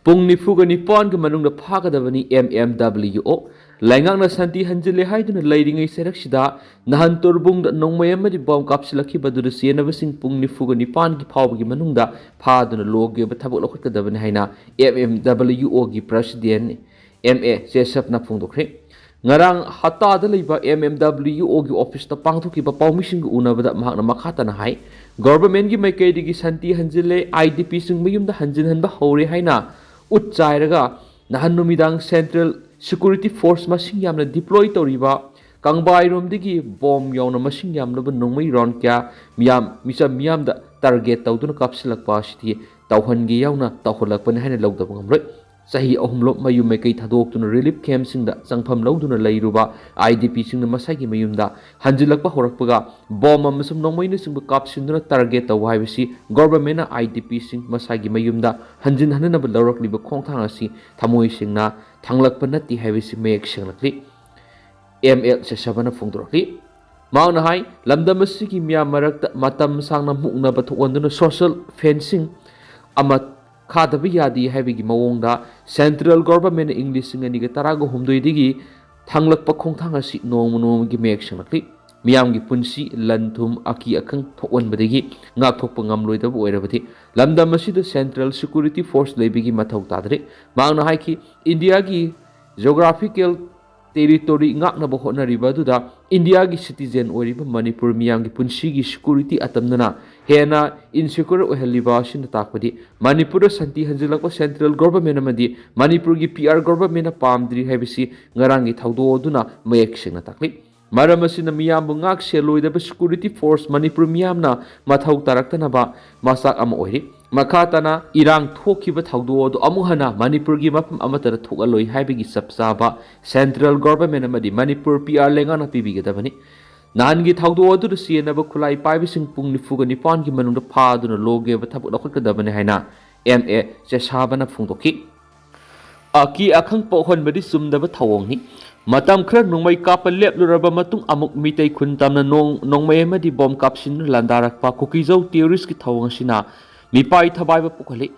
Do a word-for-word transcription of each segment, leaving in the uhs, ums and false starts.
ꯄꯨꯡ ꯅꯤꯐꯨꯒ ꯅꯤꯄꯥꯟꯒꯤ ꯃꯅꯨꯡꯗ ꯐꯥꯒꯗꯕꯅꯤ M M W ꯑꯣ꯫ ꯂꯩꯉꯥꯛꯅ ꯁꯥꯟꯇꯤ ꯍꯟꯖꯤꯜꯂꯦ ꯍꯥꯏꯗꯨꯅ ꯂꯩꯔꯤꯉꯩ ꯆꯩꯔꯛꯁꯤꯗ ꯅꯍꯥꯟ ꯇꯣꯔꯕꯨꯡꯗ ꯅꯣꯡꯃꯩ ꯑꯃꯗꯤ ꯕꯣꯝ ꯀꯥꯞꯁꯤꯜꯂꯛꯈꯤꯕꯗꯨꯗ ꯆꯦꯟꯅꯕꯁꯤꯡ ꯄꯨꯡ ꯅꯤꯐꯨꯒ ꯅꯤꯄꯥꯟꯒꯤ ꯐꯥꯎꯕꯒꯤ ꯃꯅꯨꯡꯗ ꯐꯥꯗꯨꯅ ꯂꯣꯒꯤ ꯑꯣꯏꯕ ꯊꯕꯛ ꯂꯧꯈꯠꯀꯗꯕꯅꯤ ꯍꯥꯏꯅ ꯑꯦꯝ ꯑꯦꯝ ꯗꯕ꯭ꯂꯤꯎ ꯑꯣꯒꯤ ꯄ꯭ꯔꯁꯤꯗꯦꯟ ꯑꯦꯝ ꯑꯦ ꯖꯦꯁꯕꯅ ꯐꯣꯡꯗꯣꯛꯈ꯭ꯔꯦ꯫ ꯉꯔꯥꯡ ꯍꯞꯇꯥꯗ ꯂꯩꯕ ꯑꯦꯝ ꯑꯦꯝ ꯗꯕ꯭ꯂꯤꯎ ꯑꯣꯒꯤ ꯑꯣꯐꯤꯁꯇ ꯄꯥꯡꯊꯣꯛꯈꯤꯕ ꯄꯥꯎꯃꯤꯁꯤꯡꯒ ꯎꯅꯕꯗ ꯃꯍꯥꯛꯅ ꯃꯈꯥ ꯇꯥꯅ ꯍꯥꯏ, ꯒꯣꯚꯔꯟꯃꯦꯟꯠꯀꯤ ꯃꯥꯏꯀꯩꯗꯒꯤ ꯁꯥꯟꯇꯤ ꯍꯟꯖꯤꯜꯂꯦ, ꯑꯥꯏ ꯗꯤ ꯄꯤꯁꯤꯡ ꯃꯌꯨꯝꯗ ꯍꯟꯖꯤꯟꯍꯟꯕ ꯍꯧꯔꯦ ꯍꯥꯏꯅ ꯎꯠ ꯆꯥꯏꯔꯒ ꯅꯍꯥꯟ ꯅꯨꯃꯤꯗꯥꯡ ꯁꯦꯟꯇ꯭ꯔꯦꯜ ꯁꯦꯀ꯭ꯌꯨꯔꯤꯇꯤ ꯐꯣꯔꯁ ꯃꯁꯤꯡ ꯌꯥꯝꯅ ꯗꯤꯄ꯭ꯂꯣꯏ ꯇꯧꯔꯤꯕ ꯀꯪꯕꯥꯏꯔꯣꯝꯗꯒꯤ ꯕꯣꯝ ꯌꯥꯎꯅ ꯃꯁꯤꯡ ꯌꯥꯝꯂꯕ ꯅꯣꯡꯃꯩ ꯔꯥꯎꯟ ꯀꯌꯥ ꯃꯤꯌꯥꯝ, ꯃꯤꯆꯝ ꯃꯤꯌꯥꯝꯗ ꯇꯥꯔꯒꯦꯠ ꯇꯧꯗꯨꯅ ꯀꯥꯞꯁꯤꯜꯂꯛꯄ ꯑꯁꯤꯗꯤ ꯇꯧꯍꯟꯒꯦ ꯌꯥꯎꯅ ꯇꯧꯍꯜꯂꯛꯄꯅꯤ ꯍꯥꯏꯅ ꯂꯧꯗꯕ ꯉꯝꯂꯣꯏ꯫ ꯆꯍꯤ ꯑꯍꯨꯝꯂꯣꯝ ꯃꯌꯨꯝ ꯃꯥꯏꯀꯩ ꯊꯥꯗꯣꯛꯇꯨꯅ ꯔꯤꯂꯤꯐ ꯀꯦꯝꯞꯁꯤꯡꯗ ꯆꯪꯐꯝ ꯂꯧꯗꯨꯅ ꯂꯩꯔꯨꯕ ꯑꯥꯏ ꯗꯤ ꯄꯤꯁꯤꯡꯅ ꯃꯁꯥꯒꯤ ꯃꯌꯨꯝꯗ ꯍꯟꯖꯤꯜꯂꯛꯄ ꯍꯧꯔꯛꯄꯒ ꯕꯣꯝ ꯑꯃꯁꯨꯡ ꯅꯣꯡꯃꯩꯅꯆꯤꯡꯕ ꯀꯥꯞꯁꯤꯟꯗꯨꯅ ꯇꯥꯔꯒꯦꯠ ꯇꯧꯕ ꯍꯥꯏꯕꯁꯤ ꯒꯣꯚꯔꯟꯃꯦꯟꯠꯅ ꯑꯥꯏ ꯗꯤ ꯄꯤꯁꯤꯡ ꯃꯁꯥꯒꯤ ꯃꯌꯨꯝꯗ ꯍꯟꯖꯤꯟꯍꯟꯅꯅꯕ ꯂꯧꯔꯛꯂꯤꯕ ꯈꯣꯡꯊꯥꯡ ꯑꯁꯤ ꯊꯃꯣꯏ ꯁꯦꯡꯅ ꯊꯥꯡꯂꯛꯄ ꯅꯠꯇꯦ ꯍꯥꯏꯕꯁꯤ ꯃꯌꯦꯛ ꯁꯦꯡꯂꯛꯂꯤ꯫ M L ꯁꯦꯁꯕꯅ ꯐꯣꯡꯗꯣꯔꯛꯂꯤ꯫ ꯃꯍꯥꯛꯅ ꯍꯥꯏ, ꯂꯝꯗꯝ ꯑꯁꯤꯒꯤ ꯃꯤꯌꯥꯝ ꯃꯔꯛꯇ ꯃꯇꯝ ꯁꯥꯡꯅ ꯃꯨꯛꯅꯕ ꯊꯣꯛꯍꯟꯗꯨꯅ ꯁꯣꯁꯤꯌꯦꯜ ꯐꯦꯟꯁꯤꯡ ꯑꯃ ꯈꯥꯗꯕ ꯌꯥꯗꯦ ꯍꯥꯏꯕꯒꯤ ꯃꯑꯣꯡꯗ ꯁꯦꯟꯇ꯭ꯔꯦꯜ ꯒꯣꯚꯔꯟꯃꯦꯟꯠꯅ ꯏꯪ ꯂꯤꯁꯤꯡ ꯑꯅꯤꯒ ꯇꯔꯥꯒ ꯍꯨꯝꯗꯣꯏꯗꯒꯤ ꯊꯥꯡꯂꯛꯄ ꯈꯣꯡꯊꯥꯡ ꯑꯁꯤ ꯅꯣꯡꯃ ꯅꯣꯡꯃꯒꯤ ꯃꯌꯦꯛ ꯁꯦꯡꯂꯛꯂꯤ꯫ ꯃꯤꯌꯥꯝꯒꯤ ꯄꯨꯟꯁꯤ, ꯂꯟ ꯊꯨꯝ, ꯑꯀꯤ ꯑꯈꯪ ꯊꯣꯛꯍꯟꯕꯗꯒꯤ ꯉꯥꯛꯊꯣꯛꯄ ꯉꯝꯂꯣꯏꯗꯕ ꯑꯣꯏꯔꯕꯗꯤ ꯂꯝꯗꯝ ꯑꯁꯤꯗ ꯁꯦꯟꯇ꯭ꯔꯦꯜ ꯁꯦꯀ꯭ꯌꯨꯔꯤꯇꯤ ꯐꯣꯔꯁ ꯂꯩꯕꯒꯤ ꯃꯊꯧ ꯇꯥꯗ꯭ꯔꯦ꯫ ꯃꯍꯥꯛꯅ ꯍꯥꯏꯈꯤ, ꯏꯟꯗꯤꯌꯥꯒꯤ ꯖꯣꯒ꯭ꯔꯥꯐꯤꯀꯦꯜ ꯇꯦꯔꯤꯇꯣꯔꯤ ꯉꯥꯛꯅꯕ ꯍꯣꯠꯅꯔꯤꯕ ꯑꯗꯨꯗ ꯏꯟꯗꯤꯌꯥꯒꯤ ꯁꯤꯇꯤꯖꯦꯟ ꯑꯣꯏꯔꯤꯕ ꯃꯅꯤꯄꯨꯔ ꯃꯤꯌꯥꯝꯒꯤ ꯄꯨꯟꯁꯤꯒꯤ ꯁꯦꯀ꯭ꯌꯨꯔꯤꯇꯤ ꯑꯇꯝꯅꯅ ꯍꯦꯟꯅ ꯏꯟꯁꯦꯀ꯭ꯌꯨꯔ ꯑꯣꯏꯍꯜꯂꯤꯕ ꯑꯁꯤꯅ ꯇꯥꯛꯄꯗꯤ ꯃꯅꯤꯄꯨꯔꯗ ꯁꯥꯟꯇꯤ ꯍꯟꯖꯤꯜꯂꯛꯄ ꯁꯦꯟꯇ꯭ꯔꯦꯜ ꯒꯣꯚꯔꯟꯃꯦꯟꯠ ꯑꯃꯗꯤ ꯃꯅꯤꯄꯨꯔꯒꯤ ꯄꯤ ꯑꯥꯔ ꯒꯣꯚꯔꯟꯃꯦꯟꯠꯅ ꯄꯥꯝꯗ꯭ꯔꯤ ꯍꯥꯏꯕꯁꯤ ꯉꯔꯥꯡꯒꯤ ꯊꯧꯗꯣꯛ ꯑꯗꯨꯅ ꯃꯌꯦꯛ ꯁꯦꯡꯅ ꯇꯥꯛꯂꯤ꯫ ꯃꯔꯝ ꯑꯁꯤꯅ ꯃꯤꯌꯥꯝꯕꯨ ꯉꯥꯛ ꯁꯦꯜꯂꯣꯏꯗꯕ ꯁꯦꯀ꯭ꯌꯨꯔꯤꯇꯤ ꯐꯣꯔꯁ ꯃꯅꯤꯄꯨꯔ ꯃꯤꯌꯥꯝꯅ ꯃꯊꯧ ꯇꯥꯔꯛꯇꯅꯕ ꯃꯆꯥꯛ ꯑꯃ ꯑꯣꯏꯔꯤ꯫ ꯃꯈꯥ ꯇꯥꯅ ꯏꯔꯥꯡ ꯊꯣꯛꯈꯤꯕ ꯊꯧꯗꯣꯛ ꯑꯗꯨ ꯑꯃꯨꯛ ꯍꯟꯅ ꯃꯅꯤꯄꯨꯔꯒꯤ ꯃꯐꯝ ꯑꯃꯠꯇꯗ ꯊꯣꯛꯍꯜꯂꯣꯏ ꯍꯥꯏꯕꯒꯤ ꯆꯞ ꯆꯥꯕ ꯁꯦꯟꯇ꯭ꯔꯦꯜ ꯒꯣꯚꯔꯟꯃꯦꯟꯠ ꯑꯃꯗꯤ ꯃꯅꯤꯄꯨꯔ ꯄꯤ ꯑꯥꯔ ꯂꯩꯉꯥꯛꯅ ꯄꯤꯕꯤꯒꯗꯕꯅꯤ꯫ ꯅꯍꯥꯟꯒꯤ ꯊꯧꯗꯣꯛ ꯑꯗꯨꯗ ꯆꯦꯟꯅꯕ ꯈꯨꯠꯂꯥꯏ ꯄꯥꯏꯕꯁꯤꯡ ꯄꯨꯡ ꯅꯤꯐꯨꯒ ꯅꯤꯄꯥꯟꯒꯤ ꯃꯅꯨꯡꯗ ꯐꯥꯗꯨꯅ ꯂꯣꯒꯤ ꯑꯣꯏꯕ ꯊꯕꯛ ꯂꯧꯈꯠꯀꯗꯕꯅꯤ ꯍꯥꯏꯅ ꯑꯦꯝ ꯑꯦ ꯆꯦꯁꯥꯕꯅ ꯐꯣꯡꯗꯣꯛꯈꯤ꯫ ꯑꯀꯤ ꯑꯈꯪ ꯄꯣꯛꯍꯟꯕꯗꯤ ꯆꯨꯝꯗꯕ ꯊꯧꯑꯣꯡꯅꯤ꯫ ꯃꯇꯝ ꯈꯔ ꯅꯣꯡꯃꯩ ꯀꯥꯞꯄ ꯂꯦꯞꯂꯨꯔꯕ ꯃꯇꯨꯡ ꯑꯃꯨꯛ ꯃꯤꯇꯩ ꯈꯨꯟ ꯇꯝꯅ ꯅꯣꯡ-, ꯅꯣꯡꯃꯩ ꯑꯃꯗꯤ ꯕꯣꯝ ꯀꯥꯞꯁꯤꯟꯗꯨꯅ ꯂꯥꯟꯗꯥꯔꯛꯄ ꯀꯨꯀꯤꯖꯧ ꯇꯦꯔꯣꯔꯤꯁꯀꯤ ꯊꯧꯑꯣꯡ ꯑꯁꯤꯅ ꯃꯤꯄꯥꯏ ꯊꯕꯥꯏꯕ ꯄꯣꯛꯍꯜꯂꯤ꯫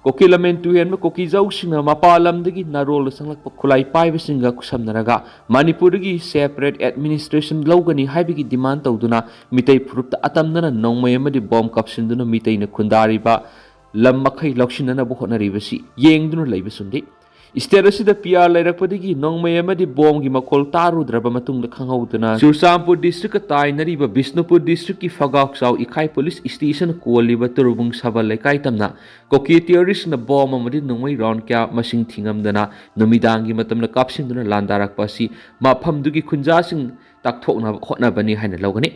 ꯀꯨꯀꯤ ꯂꯝꯃꯦꯟ ꯇꯨꯍꯦꯟꯕ ꯀꯨꯀꯤꯖꯧꯁꯤꯡꯅ ꯃꯄꯥꯟ ꯂꯝꯗꯒꯤ ꯅꯥꯔꯣꯜꯗ ꯆꯪꯂꯛꯄ ꯈꯨꯠꯂꯥꯏ ꯄꯥꯏꯕꯁꯤꯡꯒ ꯈꯨꯠꯁꯝꯅꯔꯒ ꯃꯅꯤꯄꯨꯔꯗꯒꯤ separate administration ꯂꯧꯒꯅꯤ ꯍꯥꯏꯕꯒꯤ demand ꯇꯧꯗꯨꯅ ꯃꯤꯇꯩ ꯐꯨꯔꯨꯞꯇ ꯑꯇꯝꯅꯅ ꯅꯣꯡꯃꯩ ꯑꯃꯗꯤ ꯕꯣꯝ ꯀꯥꯞꯁꯤꯟꯗꯨꯅ ꯃꯤꯇꯩꯅ ꯈꯨꯟꯗꯥꯔꯤꯕ ꯂꯝ ꯃꯈꯩ ꯂꯧꯁꯤꯟꯅꯅꯕ ꯍꯣꯠꯅꯔꯤꯕꯁꯤ ꯌꯦꯡꯗꯨꯅ ꯂꯩꯕ ꯆꯨꯝꯗꯦ꯫ State ꯑꯁꯤꯗ P R ꯂꯩꯔꯛꯄꯗꯒꯤ ꯅꯣꯡꯃꯩ ꯑꯃꯗꯤ ꯕꯣꯝꯒꯤ ꯃꯈꯣꯜ ꯇꯥꯔꯨꯗ꯭ꯔꯕ ꯃꯇꯨꯡꯗ ꯈꯪꯍꯧꯗꯅ ꯆꯨꯔꯆꯥꯟꯄꯨꯔ districtꯀ ꯇꯥꯏꯅꯔꯤꯕ ꯕꯤꯁꯅꯨꯄꯨꯔ districtꯀꯤ ꯐꯒꯥꯎꯆꯥꯎ ꯏꯈꯥꯏ police station ꯀꯣꯜꯂꯤꯕ ꯇꯨꯔꯨꯕꯨꯡ ꯁꯕꯜ ꯂꯩꯀꯥꯏ ꯇꯝꯅ ꯀꯨꯀꯤ terroristꯅ ꯕꯣꯝ ꯑꯃꯗꯤ ꯅꯣꯡꯃꯩ round ꯀꯌꯥ ꯃꯁꯤꯡ ꯊꯤꯉꯝꯗꯅ ꯅꯨꯃꯤꯗꯥꯡꯒꯤ ꯃꯇꯝꯗ ꯀꯥꯞꯁꯤꯟꯗꯨꯅ ꯂꯥꯟꯗꯥꯔꯛꯄ ꯑꯁꯤ ꯃꯐꯝꯗꯨꯒꯤ ꯈꯨꯟꯖꯥꯁꯤꯡ ꯇꯥꯛꯊꯣꯛꯅꯕ ꯍꯣꯠꯅꯕꯅꯤ ꯍꯥꯏꯅ ꯂꯧꯒꯅꯤ꯫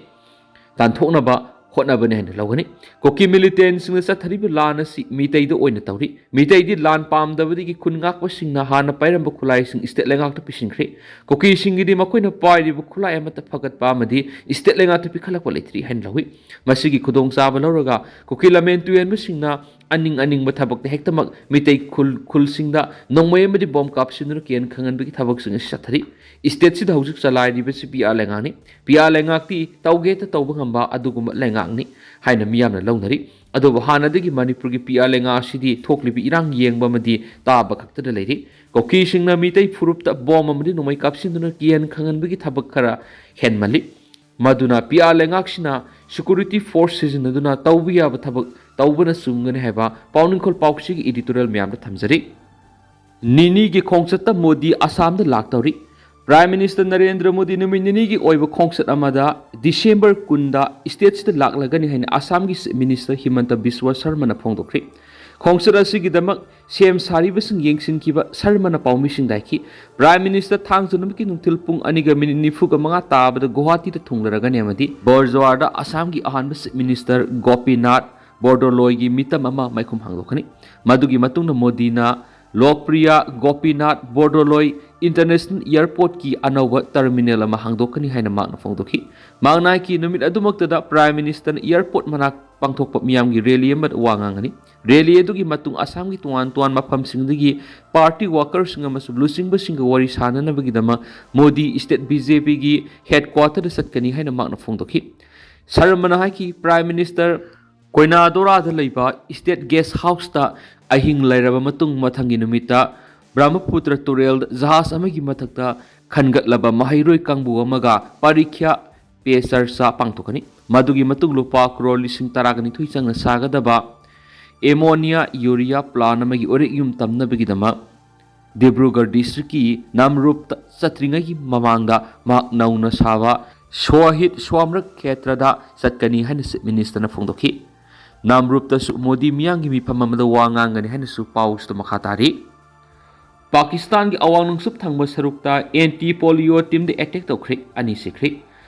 ꯇꯥꯟꯊꯣꯛꯅꯕ ꯍꯣꯠꯅꯕꯅꯤ ꯍꯥꯏꯅ ꯂꯧꯒꯅꯤ꯫ ꯀꯨꯀꯤ militantꯁꯤꯡꯅ ꯆꯠꯊꯔꯤꯕ ꯂꯥꯟ ꯑꯁꯤ ꯃꯤꯇꯩꯗ ꯑꯣꯏꯅ ꯇꯧꯔꯤ꯫ ꯃꯤꯇꯩꯗꯤ ꯂꯥꯟ ꯄꯥꯝꯗꯕꯗꯒꯤ ꯈꯨꯟ ꯉꯥꯛꯄꯁꯤꯡꯅ ꯍꯥꯟꯅ ꯄꯥꯏꯔꯝꯕ ꯈꯨꯠꯂꯥꯏꯁꯤꯡ state ꯂꯩꯉꯥꯛꯇ ꯄꯤꯁꯤꯟꯈ꯭ꯔꯦ꯫ ꯀꯨꯀꯤꯁꯤꯡꯒꯤꯗꯤ ꯃꯈꯣꯏꯅ ꯄꯥꯏꯔꯤꯕ ꯈꯨꯠꯂꯥꯏ ꯑꯃꯠꯇ ꯐꯒꯠꯄ ꯑꯃꯗꯤ state ꯂꯩꯉꯥꯛꯇ ꯄꯤꯈꯠꯂꯛꯄ ꯂꯩꯇ꯭ꯔꯤ ꯍꯥꯏꯅ ꯂꯧꯏ꯫ ꯃꯁꯤꯒꯤ ꯈꯨꯗꯣꯡꯆꯥꯕ ꯂꯧꯔꯒ ꯀꯨꯀꯤ ꯂꯝꯃꯦꯟ ꯇꯨꯌꯦꯟꯕꯁꯤꯡꯅ ꯑꯅꯤꯡ ꯑꯅꯤꯡꯕ ꯊꯕꯛꯇ ꯍꯦꯛꯇꯃꯛ ꯃꯤꯇꯩ ꯈꯨꯜ, ꯈꯨꯜꯁꯤꯡꯗ ꯅꯣꯡꯃꯩ ꯑꯃꯗꯤ ꯕꯣꯝ ꯀꯥꯞꯁꯤꯟꯗꯨꯅ ꯀꯤꯍꯟ ꯈꯪꯍꯟꯕꯒꯤ ꯊꯕꯛꯁꯤꯡ ꯑꯁꯤ ꯆꯠꯊꯔꯤ꯫ Stateꯁꯤꯗ ꯍꯧꯖꯤꯛ ꯆꯂꯥꯏꯔꯤꯕꯁꯤ P R ꯂꯩꯉꯥꯛꯅꯤ꯫ P R ꯂꯩꯉꯥꯛꯇꯤ ꯇꯧꯒꯦ ꯍꯦꯛꯇ ꯇꯧꯕ ꯉꯝꯕ ꯑꯗꯨꯒꯨꯝꯕ ꯂꯩꯉꯥꯛꯅꯤ ꯍꯥꯏꯅ ꯃꯤꯌꯥꯝꯅ ꯂꯧꯅꯔꯤ꯫ ꯑꯗꯨꯕꯨ ꯍꯥꯟꯅꯗꯒꯤ ꯃꯅꯤꯄꯨꯔꯒꯤ P R ꯂꯩꯉꯥꯛ ꯑꯁꯤꯗꯤ ꯊꯣꯛꯂꯤꯕ ꯏꯔꯥꯡ ꯌꯦꯡꯕ ꯑꯃꯗꯤ ꯇꯥꯕ ꯈꯛꯇꯗ ꯂꯩꯔꯤ꯫ ꯀꯨꯀꯤꯁꯤꯡꯅ ꯃꯤꯇꯩ ꯐꯨꯔꯨꯞꯇ ꯕꯣꯝ ꯑꯃꯗꯤ ꯅꯣꯡꯃꯩ ꯀꯥꯞꯁꯤꯟꯗꯨꯅ ꯀꯤꯍꯟ ꯈꯪꯍꯟꯕꯒꯤ ꯊꯕꯛ ꯈꯔ ꯍꯦꯟꯃꯜꯂꯤ꯫ ꯃꯗꯨꯅ P R ꯂꯩꯉꯥꯛꯁꯤꯅ security force ꯁꯤꯖꯤꯟꯅꯗꯨꯅ ꯇꯧꯕ ꯌꯥꯕ ꯊꯕꯛ ꯇꯧꯕꯅ ꯆꯨꯝꯒꯅꯤ ꯍꯥꯏꯕ ꯄꯥꯎꯅꯤꯡꯈꯣꯜ ꯄꯥꯎꯆꯦꯒꯤ editorial ꯃꯌꯥꯝꯗ ꯊꯝꯖꯔꯤ꯫ ꯅꯤꯅꯤꯒꯤ ꯈꯣꯡꯆꯠꯇ ꯃꯣꯗꯤ ꯑꯁꯥꯝꯗ ꯂꯥꯛꯇꯧꯔꯤ꯫ Prime Minister ꯅꯔꯦꯟꯗ꯭ꯔ ꯃꯣꯗꯤ ꯅꯨꯃꯤꯠ ꯅꯤꯅꯤꯒꯤ ꯑꯣꯏꯕ ꯈꯣꯡꯆꯠ ꯑꯃꯗ December ꯀꯨꯟꯗ stateꯁꯤꯗ ꯂꯥꯛꯂꯒꯅꯤ ꯍꯥꯏꯅ ꯑꯁꯥꯝꯒꯤ Chief Minister ꯍꯤꯃꯟꯇ ꯕꯤꯁ꯭ꯋ ꯁꯔꯃꯅ ꯐꯣꯡꯗꯣꯛꯈ꯭ꯔꯤ꯫ ꯈꯣꯡꯆꯠ ꯑꯁꯤꯒꯤꯗꯃꯛ ꯁꯦꯝ ꯁꯥꯔꯤꯕꯁꯤꯡ ꯌꯦꯡꯁꯤꯟꯈꯤꯕ ꯁꯔꯃꯅ ꯄꯥꯎꯃꯤꯁꯤꯡꯗ ꯍꯥꯏꯈꯤ꯫ Prime Minister ꯊꯥꯡꯖ ꯅꯨꯃꯤꯠꯀꯤ ꯅꯨꯡꯊꯤꯜ ꯄꯨꯡ ꯑꯅꯤꯒ minute ꯅꯤꯐꯨꯒ ꯃꯉꯥ ꯇꯥꯕꯗ ꯒꯨꯋꯥꯍꯥꯇꯤꯗ ꯊꯨꯡꯂꯔꯒꯅꯤ ꯑꯃꯗꯤ ꯕꯔꯖ꯭ꯋꯥꯔꯗ ꯑꯁꯥꯝꯒꯤ ꯑꯍꯥꯟꯕ Chief Minister ꯒꯣꯄꯤꯅꯥꯊ ꯕꯣꯔꯗꯣꯂꯣꯏꯒꯤ ꯃꯤꯇꯝ ꯑꯃ ꯃꯥꯏꯈꯨꯝ ꯍꯥꯡꯗꯣꯛꯀꯅꯤ꯫ ꯃꯗꯨꯒꯤ ꯃꯇꯨꯡꯗ ꯃꯣꯗꯤꯅ ꯂꯣꯛꯄ꯭ꯔꯤꯌꯥ ꯒꯣꯄꯤꯅꯥꯊ ꯕꯣꯔꯗꯣꯂꯣꯏ International Airportꯀꯤ ꯑꯅꯧꯕ terminal ꯑꯃ ꯍꯥꯡꯗꯣꯛꯀꯅꯤ ꯍꯥꯏꯅ ꯃꯍꯥꯛꯅ ꯐꯣꯡꯗꯣꯛꯈꯤ꯫ ꯃꯍꯥꯛꯅ ꯍꯥꯏꯈꯤ, ꯅꯨꯃꯤꯠ ꯑꯗꯨꯃꯛꯇꯗ Prime Ministerꯅ airport ꯃꯅꯥꯛ ꯄꯥꯡꯊꯣꯛꯄ ꯃꯤꯌꯥꯝꯒꯤ rally ꯑꯃꯗ ꯋꯥ ꯉꯥꯡꯒꯅꯤ꯫ Rally ꯑꯗꯨꯒꯤ ꯃꯇꯨꯡ ꯑꯁꯥꯝꯒꯤ ꯇꯣꯉꯥꯟ ꯇꯣꯉꯥꯟꯕ ꯃꯐꯝꯁꯤꯡꯗꯒꯤ party workerꯁꯤꯡ ꯑꯃꯁꯨꯡ ꯂꯨꯆꯤꯡꯕꯁꯤꯡꯒ ꯋꯥꯔꯤ ꯁꯥꯅꯅꯕꯒꯤꯗꯃꯛ ꯃꯣꯗꯤ state BJPꯒꯤ headquarterꯗ ꯆꯠꯀꯅꯤ ꯍꯥꯏꯅ ꯃꯍꯥꯛꯅ ꯐꯣꯡꯗꯣꯛꯈꯤ꯫ ꯁꯔꯃꯅ ꯍꯥꯏꯈꯤ, Prime Minister ꯀꯣꯏꯅꯥꯗꯣꯔꯥꯗ ꯂꯩꯕ ꯏꯁꯇꯦꯠ ꯒꯦꯁ ꯍꯥꯎꯁꯇ ꯑꯍꯤꯡ ꯂꯩꯔꯕ ꯃꯇꯨꯡ, ꯃꯊꯪꯒꯤ ꯅꯨꯃꯤꯠꯇ ꯕ꯭ꯔꯍꯃꯄꯨꯇ꯭ꯔ ꯇꯨꯔꯦꯜꯗ ꯖꯍꯥꯖ ꯑꯃꯒꯤ ꯃꯊꯛꯇ ꯈꯟꯒꯠꯂꯕ ꯃꯍꯩꯔꯣꯏ ꯀꯥꯡꯕꯨ ꯑꯃꯒ ꯄꯔꯤꯈ꯭ꯌꯥ ꯄꯦ ꯆꯔꯆꯥ ꯄꯥꯡꯊꯣꯛꯀꯅꯤ꯫ ꯃꯗꯨꯒꯤ ꯃꯇꯨꯡ ꯂꯨꯄꯥ ꯀ꯭ꯔꯣꯔ ꯂꯤꯁꯤꯡ ꯇꯔꯥꯒ ꯅꯤꯊꯣꯏ ꯆꯪꯅ ꯁꯥꯒꯗꯕ ꯑꯦꯃꯣꯅꯤꯌꯥ ꯌꯨꯔꯤꯌꯥ ꯄ꯭ꯂꯥꯟ ꯑꯃꯒꯤ ꯑꯣꯔꯦꯛ ꯌꯨꯝ ꯇꯝꯅꯕꯒꯤꯗꯃꯛ ꯗꯤꯕ꯭ꯔꯨꯒꯔ ꯗꯤꯁꯇ꯭ꯔꯤꯛꯀꯤ ꯅꯥꯝꯔꯨꯞꯇ ꯆꯠꯇ꯭ꯔꯤꯉꯩꯒꯤ ꯃꯃꯥꯡꯗ ꯃꯍꯥꯛ ꯅꯧꯅ ꯁꯥꯕ ꯁꯣꯍꯤꯗ ꯁ꯭ꯋꯥꯃ꯭ꯔꯛ ꯈꯦꯇ꯭ꯔꯗ ꯆꯠꯀꯅꯤ ꯍꯥꯏꯅ ꯆꯤꯐ ꯃꯤꯅꯤꯁꯇꯔꯅ ꯐꯣꯡꯗꯣꯛꯈꯤ꯫ ꯅꯥꯝꯔꯨꯞꯇꯁꯨ ꯃꯣꯗꯤ ꯃꯤꯌꯥꯝꯒꯤ ꯃꯤꯐꯝ ꯑꯃꯗ ꯋꯥ ꯉꯥꯡꯒꯅꯤ ꯍꯥꯏꯅꯁꯨ ꯄꯥꯎꯁꯤꯗ ꯃꯈꯥ ꯇꯥꯔꯤ꯫ ꯄꯥꯀꯤꯁꯇꯥꯟꯒꯤ ꯑꯋꯥꯡ ꯅꯣꯡꯆꯨꯞ ꯊꯪꯕ ꯁꯔꯨꯛꯇ ꯑꯦꯟꯇꯤ ꯄꯣꯂꯤꯑꯣ ꯇꯤꯝꯗ ꯑꯦꯇꯦꯛ ꯇꯧꯈ꯭ꯔꯦ, ꯑꯅꯤ ꯁꯤꯈ꯭ꯔꯦ꯫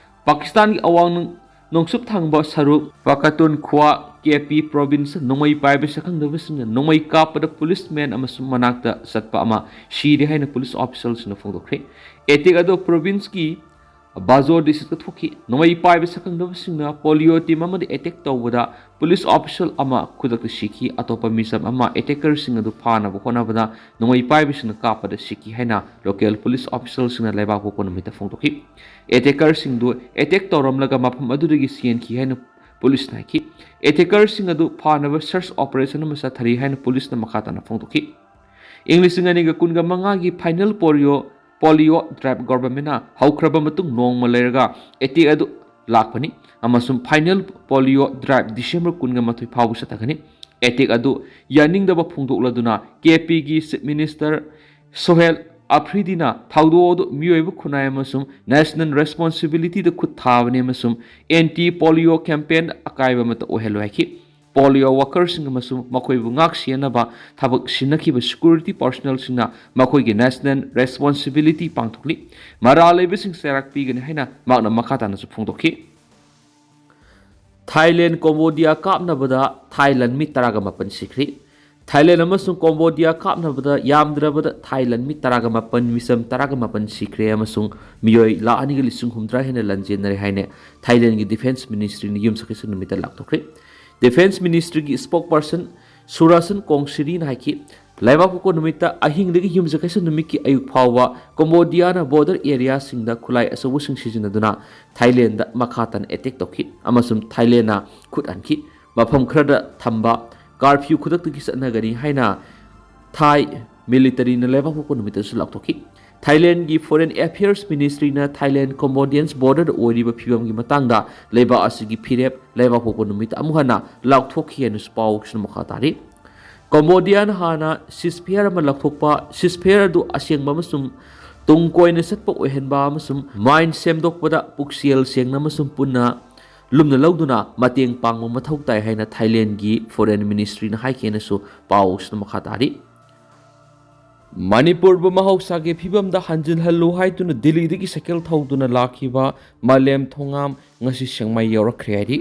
ꯄꯥꯀꯤꯁꯇꯥꯟꯒꯤ ꯑꯋꯥꯡ ꯅꯣꯡ-, ꯅꯣꯡꯆꯨꯞ ꯊꯪꯕ ꯁꯔꯨꯛ ꯄꯥꯀꯇꯨꯟꯈ꯭ꯋꯥ ꯀꯦ ꯄꯤ ꯄ꯭ꯔꯣꯚꯤꯟꯁ ꯅꯣꯡꯃꯩ ꯄꯥꯏꯕ ꯁꯛꯈꯪꯗꯕꯁꯤꯡꯅ ꯅꯣꯡꯃꯩ ꯀꯥꯞꯄꯗ ꯄꯨꯂꯤꯁꯃꯦꯟ ꯑꯃꯁꯨꯡ ꯃꯅꯥꯛꯇ ꯆꯠꯄ ꯑꯃ ꯁꯤꯔꯦ ꯍꯥꯏꯅ ꯄꯨꯂꯤꯁ ꯑꯣꯐꯤꯁꯤꯌꯦꯜꯁꯤꯡꯅ ꯐꯣꯡꯗꯣꯛꯈ꯭ꯔꯦ꯫ ꯑꯦꯇꯦꯛ ꯑꯗꯨ ꯄ꯭ꯔꯣꯚꯤꯟꯁꯀꯤ ꯕꯥꯖꯣꯔ ꯗꯤꯁꯇ꯭ꯔꯤꯛꯇ ꯊꯣꯛꯈꯤ꯫ ꯅꯣꯡꯃꯩ ꯄꯥꯏꯕ ꯁꯛꯈꯪꯗꯕꯁꯤꯡꯅ ꯄꯣꯂꯤꯑꯣ ꯇꯤꯝ ꯑꯃꯗ ꯑꯦꯇꯦꯛ ꯇꯧꯕꯗ ꯄꯨꯂꯤꯁ ꯑꯣꯐꯤꯁꯤꯌꯦꯜ ꯑꯃ ꯈꯨꯗꯛꯇ ꯁꯤꯈꯤ꯫ ꯑꯇꯣꯞꯄ ꯃꯤꯆꯝ ꯑꯃ ꯑꯦꯇꯦꯀꯔꯁꯤꯡ ꯑꯗꯨ ꯐꯥꯅꯕ ꯍꯣꯠꯅꯕꯗ ꯅꯣꯡꯃꯩ ꯄꯥꯏꯕꯁꯤꯡꯅ ꯀꯥꯞꯄꯗ ꯁꯤꯈꯤ ꯍꯥꯏꯅ ꯂꯣꯀꯦꯜ ꯄꯨꯂꯤꯁ ꯑꯣꯐꯤꯁꯤꯌꯦꯜꯁꯤꯡꯅ ꯂꯩꯕꯥꯛꯄꯣꯛꯄ ꯅꯨꯃꯤꯠꯇ ꯐꯣꯡꯗꯣꯛꯈꯤ꯫ ꯑꯦꯇꯦꯀꯔꯁꯤꯡꯗꯨ ꯑꯦꯇꯦꯛ ꯇꯧꯔꯝꯂꯒ ꯃꯐꯝ ꯑꯗꯨꯗꯒꯤ ꯆꯦꯟꯈꯤ ꯍꯥꯏꯅ ꯄꯨꯂꯤꯁꯅ ꯍꯥꯏꯈꯤ꯫ ꯑꯦꯇꯦꯀꯔꯁꯤꯡ ꯑꯗꯨ ꯐꯥꯅꯕ ꯁꯔꯆ ꯑꯣꯄꯔꯦꯁꯟ ꯑꯃ ꯆꯠꯊꯔꯤ ꯍꯥꯏꯅ ꯄꯨꯂꯤꯁꯅ ꯃꯈꯥ ꯇꯥꯅ ꯐꯣꯡꯗꯣꯛꯈꯤ꯫ ꯏꯪ ꯂꯤꯁꯤꯡ ꯑꯅꯤꯒ ꯀꯨꯟꯒ ꯃꯉꯥꯒꯤ ꯐꯥꯏꯅꯦꯜ ꯄꯣꯂꯤꯑꯣ, ꯄꯣꯂꯤꯑꯣ ꯗ꯭ꯔꯥꯏꯕ ꯒꯣꯚꯔꯟꯃꯦꯟꯅ ꯍꯧꯈ꯭ꯔꯕ ꯃꯇꯨꯡ ꯅꯣꯡꯃ ꯂꯩꯔꯒ ꯑꯦꯇꯦꯛ ꯑꯗꯨ ꯂꯥꯛꯄꯅꯤ ꯑꯃꯁꯨꯡ ꯐꯥꯏꯅꯦꯜ ꯄꯣꯂꯤꯑꯣ ꯗ꯭ꯔꯥꯏꯕ ꯗꯤꯁꯦꯝꯕꯔ ꯀꯨꯟꯒ ꯃꯥꯊꯣꯏ ꯐꯥꯎꯕ ꯆꯠꯊꯒꯅꯤ꯫ ꯑꯦꯇꯦꯛ ꯑꯗꯨ ꯌꯥꯅꯤꯡꯗꯕ ꯐꯣꯡꯗꯣꯛꯂꯗꯨꯅ ꯀꯦ ꯄꯤꯒꯤ ꯆꯤꯐ ꯃꯤꯅꯤꯁꯇꯔ ꯁꯣꯍꯦꯜ ꯑꯐ꯭ꯔꯤꯗꯤꯅ ꯊꯧꯗꯣꯛ ꯑꯗꯨ ꯃꯤꯑꯣꯏꯕ ꯈꯨꯟꯅꯥꯏ ꯑꯃꯁꯨꯡ ꯅꯦꯁꯅꯦꯜ ꯔꯦꯁꯄꯣꯟꯁꯤꯕꯤꯂꯤꯇꯤꯗ ꯈꯨꯠ ꯊꯥꯕꯅꯤ ꯑꯃꯁꯨꯡ ꯑꯦꯟꯇꯤ ꯄꯣꯂꯤꯑꯣ ꯀꯦꯝꯄꯦꯟ ꯑꯀꯥꯏꯕ ꯑꯃꯠꯇ ꯑꯣꯏꯍꯜꯂꯣꯏ ꯍꯥꯏꯈꯤ꯫ ꯄꯣꯂꯤꯑꯣ ꯋꯥꯀꯔꯁꯤꯡ ꯑꯃꯁꯨꯡ ꯃꯈꯣꯏꯕꯨ ꯉꯥꯛ ꯁꯦꯟꯅꯕ ꯊꯕꯛ ꯁꯤꯟꯅꯈꯤꯕ ꯁꯦꯀ꯭ꯌꯨꯔꯤꯇꯤ ꯄꯥꯔꯁꯣꯅꯦꯜꯁꯤꯡꯅ ꯃꯈꯣꯏꯒꯤ ꯅꯦꯁꯅꯦꯜ ꯔꯦꯁꯄꯣꯟꯁꯤꯕꯤꯂꯤꯇꯤ ꯄꯥꯡꯊꯣꯛꯂꯤ꯫ ꯃꯔꯥꯜ ꯂꯩꯕꯁꯤꯡ ꯆꯩꯔꯥꯛ ꯄꯤꯒꯅꯤ ꯍꯥꯏꯅ ꯃꯍꯥꯛꯅ ꯃꯈꯥ ꯇꯥꯅꯁꯨ ꯐꯣꯡꯗꯣꯛꯈꯤ꯫ ꯊꯥꯏꯂꯦꯟ ꯀꯣꯝꯕꯣꯗꯤꯌꯥ ꯀꯥꯞꯅꯕꯗ ꯊꯥꯏ ꯂꯥꯟꯃꯤ ꯇꯔꯥꯒ ꯃꯥꯄꯟ ꯁꯤꯈ꯭ꯔꯦ꯫ ꯊꯥꯏꯂꯦꯟ ꯑꯃꯁꯨꯡ ꯀꯣꯝꯕꯣꯗꯤꯌꯥ ꯀꯥꯞꯅꯕꯗ ꯌꯥꯝꯗ꯭ꯔꯕꯗ ꯊꯥꯏ ꯂꯥꯟꯃꯤ ꯇꯔꯥꯒ ꯃꯥꯄꯟ, ꯃꯤꯆꯝ ꯇꯔꯥꯒ ꯃꯥꯄꯟ ꯁꯤꯈ꯭ꯔꯦ ꯑꯃꯁꯨꯡ ꯃꯤꯑꯣꯏ ꯂꯥꯈ ꯑꯅꯤꯒ ꯂꯤꯁꯤꯡ ꯍꯨꯝꯗ꯭ꯔꯥ ꯍꯦꯟꯅ ꯂꯥꯟꯖꯦꯟꯅꯔꯦ ꯍꯥꯏꯅ ꯊꯥꯏꯂꯦꯟꯒꯤ ꯗꯤꯐꯦꯟꯁ ꯃꯤꯅꯤꯁꯇ꯭ꯔꯤꯅ ꯌꯨꯝꯁꯀꯩꯁ ꯅꯨꯃꯤꯠꯇ ꯂꯥꯎꯊꯣꯛꯈ꯭ꯔꯦ꯫ ꯗꯤꯐꯦꯟꯁ ꯃꯤꯅꯤꯁꯇ꯭ꯔꯤꯒꯤ ꯁ꯭ꯄꯣꯛꯄꯔꯁꯟ ꯁꯨꯔꯥꯁꯟ ꯀꯣꯡꯁꯤꯔꯤꯅ ꯍꯥꯏꯈꯤ, ꯂꯩꯕꯥꯛꯄꯣꯛꯄ ꯅꯨꯃꯤꯠꯇ ꯑꯍꯤꯡꯗꯒꯤ ꯌꯨꯝꯁꯀꯩꯁ ꯅꯨꯃꯤꯠꯀꯤ ꯑꯌꯨꯛ ꯐꯥꯎꯕ ꯀꯣꯝꯕꯣꯗꯤꯌꯥꯅ ꯕꯣꯔꯗꯔ ꯑꯦꯔꯤꯌꯥꯁꯤꯡꯗ ꯈꯨꯠꯂꯥꯏ ꯑꯆꯧꯕꯁꯤꯡ ꯁꯤꯖꯤꯟꯅꯗꯨꯅ ꯊꯥꯏꯂꯦꯟꯗ ꯃꯈꯥ ꯇꯥꯅ ꯑꯦꯇꯦꯛ ꯇꯧꯈꯤ ꯑꯃꯁꯨꯡ ꯊꯥꯏꯂꯦꯟꯅ ꯈꯨꯠ ꯍꯟꯈꯤ꯫ ꯃꯐꯝ ꯈꯔꯗ ꯊꯝꯕ ꯀꯥꯔꯐ꯭ꯌꯨ ꯈꯨꯗꯛꯇꯒꯤ ꯆꯠꯅꯒꯅꯤ ꯍꯥꯏꯅ ꯊꯥꯏ ꯃꯤꯂꯤꯇꯔꯤꯅ ꯂꯩꯕꯥꯛ ꯄꯣꯛꯄ ꯅꯨꯃꯤꯠꯇꯁꯨ ꯂꯥꯎꯊꯣꯛꯈꯤ꯫ ꯊꯥꯏꯂꯦꯟꯒꯤ ꯐꯣꯔꯦꯟ ꯑꯦꯐꯤꯌꯔꯁ ꯃꯤꯅꯤꯁꯇ꯭ꯔꯤꯅ ꯊꯥꯏꯂꯦꯟ ꯀꯝꯕꯣꯗꯤꯌꯟꯁ ꯕꯣꯔꯗꯔꯗ ꯑꯣꯏꯔꯤꯕ ꯐꯤꯕꯝꯒꯤ ꯃꯇꯥꯡꯗ ꯂꯩꯕꯥꯛ ꯑꯁꯤꯒꯤ ꯐꯤꯔꯦꯞ ꯂꯩꯕꯥꯛ ꯄꯣꯛꯄ ꯅꯨꯃꯤꯠꯇ ꯑꯃꯨꯛ ꯍꯟꯅ ꯂꯥꯎꯊꯣꯛꯈꯤ ꯍꯥꯏꯅꯁꯨ ꯄꯥꯎꯁꯤꯅ ꯃꯈꯥ ꯇꯥꯔꯤ꯫ ꯀꯝꯕꯣꯗꯤꯌꯥꯅ ꯍꯥꯟꯅ ꯁꯤꯁꯐꯤꯌꯔ ꯑꯃ ꯂꯧꯊꯣꯛꯄ, ꯁꯤꯁꯐꯤꯌꯔ ꯑꯗꯨ ꯑꯁꯦꯡꯕ ꯑꯃꯁꯨꯡ ꯇꯨꯡ ꯀꯣꯏꯅ ꯆꯠꯄ ꯑꯣꯏꯍꯟꯕ ꯑꯃꯁꯨꯡ ꯃꯥꯏꯟ ꯁꯦꯝꯗꯣꯛꯄꯗ ꯄꯨꯛꯆꯦꯜ ꯁꯦꯡꯅ ꯑꯃꯁꯨꯡ ꯄꯨꯟꯅ ꯂꯨꯝꯅ ꯂꯧꯗꯨꯅ ꯃꯇꯦꯡ ꯄꯥꯡꯕ ꯃꯊꯧ ꯇꯥꯏ ꯍꯥꯏꯅ ꯊꯥꯏꯂꯦꯟꯒꯤ ꯐꯣꯔꯦꯟ ꯃꯤꯅꯤꯁꯇ꯭ꯔꯤꯅ ꯍꯥꯏꯈꯤ ꯍꯥꯏꯅꯁꯨ ꯄꯥꯎꯁꯤꯅ ꯃꯈꯥ ꯇꯥꯔꯤ꯫ ꯃꯅꯤꯄꯨꯔꯕꯨ ꯃꯍꯧꯁꯥꯒꯤ ꯐꯤꯕꯝꯗ ꯍꯟꯖꯤꯜꯍꯜꯂꯨ ꯍꯥꯏꯗꯨꯅ ꯗꯤꯜꯂꯤꯗꯒꯤ ꯁꯥꯏꯀꯜ ꯊꯧꯗꯨꯅ ꯂꯥꯛꯈꯤꯕ ꯃꯥꯂꯦꯝ ꯊꯣꯉꯥꯝ ꯉꯁꯤ ꯁꯦꯛꯃꯥꯏ ꯌꯧꯔꯛꯈ꯭ꯔꯦ ꯍꯥꯏꯔꯤ꯫